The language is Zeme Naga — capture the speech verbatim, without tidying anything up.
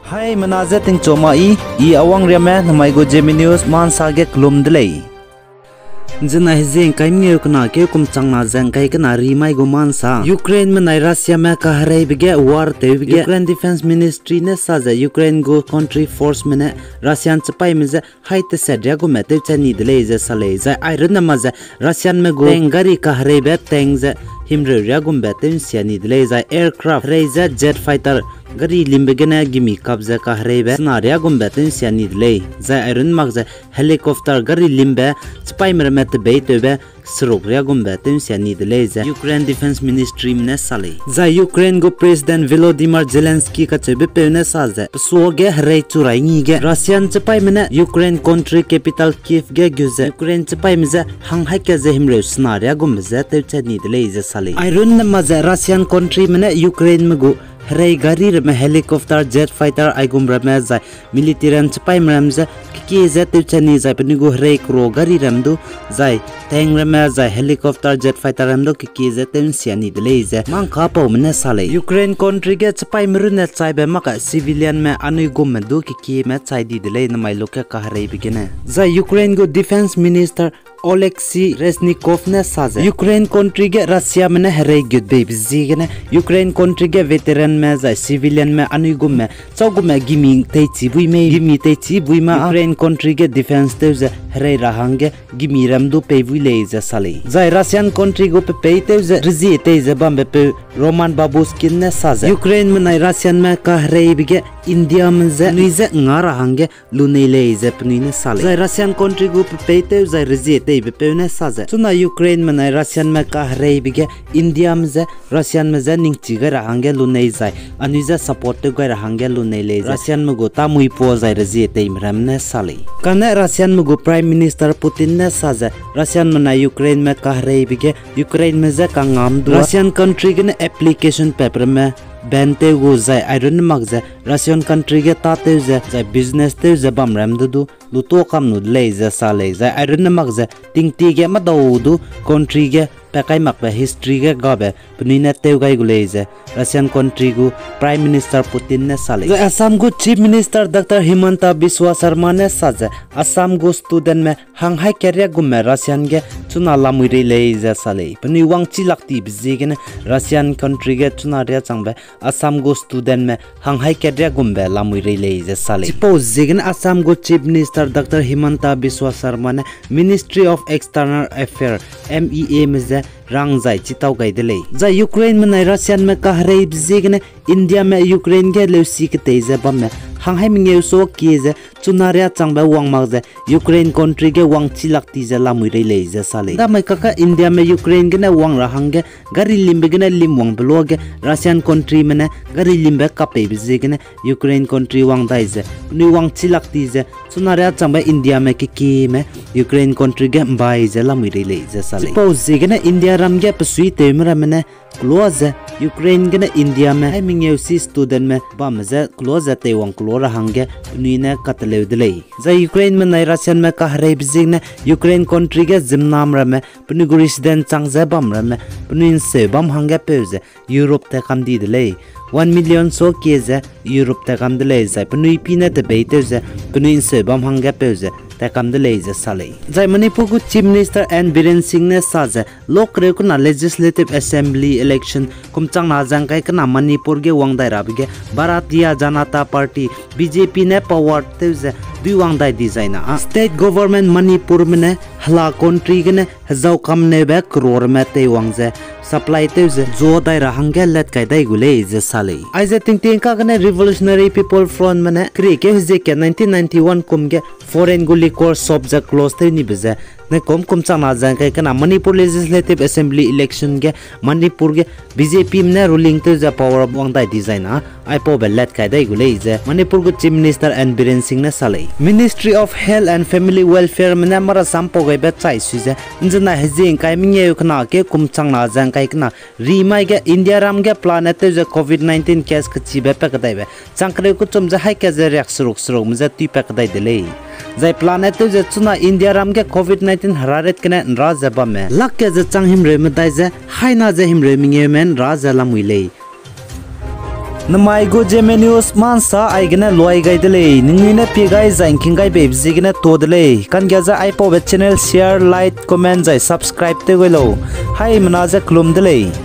Haimena je tingchu ma i, i Awang Riame, namai gu Zeme News ma nsa ge kelum de lei. Nzena hezing kai mengeu kena keu kum changna ze ngkai kena ri mai gu ma nsa. Ukraine menai Russiame kahereibe ge war tewbe ge Ukraine Defence Ministry ne sa ze Ukraine gu country forceme ne Russian chipaîme je hai teset riagumme tewchat ni de lei ze sa lei. Zai airunne mak ze Russianme gu tank gari kahereibe tank ze himreu riagumbe tew'nsia ni de lei. Zai aircraft herei ze jet fighter gari limbe gene gimi kap ze kahereibe sena riagumbe tew'nsia ni de lei. Zai airun mak ze helicopter gari limbe chipaîme ramme tebeitewbe seruk riagumbe tew'nsia ni de lei ze Ukraine Defence Ministryme ne sa lei. Zai Ukraine gu President Volodymyr Zelensky kacheubepeu ne sa ze, pe suage herei churai ngi ge Russian chipaîme ne Ukraine country capital Kyiv ge gu ze Ukraine chipaîme je hang haika ze himreu sena riagumbe je tewchat ni de lei ze sa lei. Airunne mak ze Russian countryme ne Ukraineme gu herei gari ramme helicopter, jet fighter aigum ramme zai military chipaîme ram ze kekie ze tewchat ni zai penui gu herei kero gari ram du zai tank ramme zai helicopter, jet fighter ram du kekie ze tew'nsia ni de lei ze mangkapaume ne sa lei. Ukraine country ge chipaîme runne chaibe mak ka civilianme anui gumme du kekieme chai di de lei namai luke kahereibe gene. Zai Ukraine gu Defence Minister Oleksiy Reznikov ne sa ze, Ukraine country ge Russiame ne herei gut beibe ziegene Ukraine country ge veteranme zai civilianme anui gumme chau gumme gimi teichi bui mei, gimi teichi bui ma Ukraine country ge defence tew ze herei ra hangge gimi ram du pei bui lei ze sa lei. Zai Russian country gu pe pei tew ze rezie tei ze bambepeu Roman Babushkin ne sa ze, Ukraine menai Russianme kahereibe ge Indiame je nui je nga ra hangge lunei lei ze penui ne sa lei. Zai Russian country gu pe pei tew zai rezie teibepeu ne sa ze, chuna Ukraine menai Russianme kahereibe ge Indiame je Russianme je ningchi gai ra hangge lunei zai anui je support tew gai ra hangge lunei lei ze Russianme gu tamui pua zai rezie teime ram ne sa lei. Kane Russianme gu Prime Minister Putin ne sa ze, Russian menai Ukraineme kahereibe ge Ukraineme je kangam du Russian country gene application paper ramme ban tew gu zai airunne mak ze Russian country ge tâtew ze zai business tew ze bam ram de du luto kam nu de lei ze sa lei. Zai airunne mak ze tingtie ge madau du country ge pa kai makbe history ge gabe penui ne tew gai gu lei ze Russian country gu Prime Minister Putin ne sa lei. Zai Assam gu Chief Minister Doctor Himanta Biswa Sarma ne sa ze, Assam gu studentme hang hai keriagumme Russian ge chuna lamui rei lei ze sa lei. Penui wangchi lak tibe ziegene Russian country ge chuna riâ changbe Assam gu studentme hang hai keriagumbe lamui rei lei ze sa lei. Chipau ziegene Assam gu Chief Minister Doctor Himanta Biswa Sarma ne Ministry of External Affairs, M E Ame je rang zai chitau gai de lei. Zai Ukraine menai Russianme kahereibe ziegene Indiame Ukraine ge leusi ketei ze bamme hang hai mengeu suakie ze chuna riâ changbe wang mak ze Ukraine country ge wangchi lak ti ze lamui rei lei ze sa lei. Damai kaka Indiame Ukraine gene wang ra hangge gari limbe gene lim wangbe luage Russian countryme ne gari limbe kapeibe ziegene Ukraine country wang dai ze penui wangchi lak ti ze chuna riâ changbe Indiame kekieme Ukraine country ge mbai ze lamui rei lei ze sa lei. Chipau ziegene India ram ge pesuitewme ramme ne kelua ze Ukraine gene Indiame hai mengeu si studentme bamme je kelua ze teiwang kelua ra hangge penui ne kateleu de lei. Zai Ukraine menai Russianme kahereibe ziegene Ukraine country ge ziemnam ramme penui gu resident chang ze bam ramme penui nseu bam hangge peu ze Europe tat kam di de lei. One million suakie ze Europe tat kam de lei zai penui pi ne tebeitew ze penui nseu bam hangge peu ze tat kam de lei ze sa lei. Zai Manipur gu Chief Minister N Biren Singh ne sa ze, lokreu kena Legislative Assembly election kum changna ze ngkai kena Manipur ge wang dai rabe ge Bharatiya Janata Party, B J P ne power tew ze dui wang dai di zai na state government Manipurme ne hela country gene hezau kamneube croreme teiwang ze supply tew ze zuâ dai ra hangge lat kai dai gu lei ze sa lei. Aize tingting kagene Revolutionary People Frontme ne kerie keu hezie ke nineteen ninety-one kum ge foreign gu liquor shop ze close tew nibe ze naikum kum changna ze ngkai kena Manipur Legislative Assembly election ge Manipur ge B J Pme ne ruling tew ze power wang dai di zai na aipaube lat kai dai gu lei ze Manipur gu Chief Minister N Biren Singh ne sa lei. Ministry of Health and Family Welfareme ne marasam pau gaibe chai sui ze nzena hezie ngkai mengeu kena keu kum changna ze ngkai kena ri mai ge India ram ge pelane tew ze covid nineteen case kechibe pa kedaibe changkereu kechum ze haika ze riak seruk serukme je tuipat kedai de lei. Zai pelane tew ze chuna India ram ge covid nineteen heraret gene nra ze bamme lak ke ze chang himreu medai ze haina ze himreu mengeume nra ze lamui lei. Namai gu Zeme News ma nsa aigene luai gai de lei. Ningnui ne pie gai zai ngking gai beibe ziegene tuâ de lei. Kanggia ze aipaube channel share, like, comment zai subscribe tew gai lau. Haimena ze kelum de lei.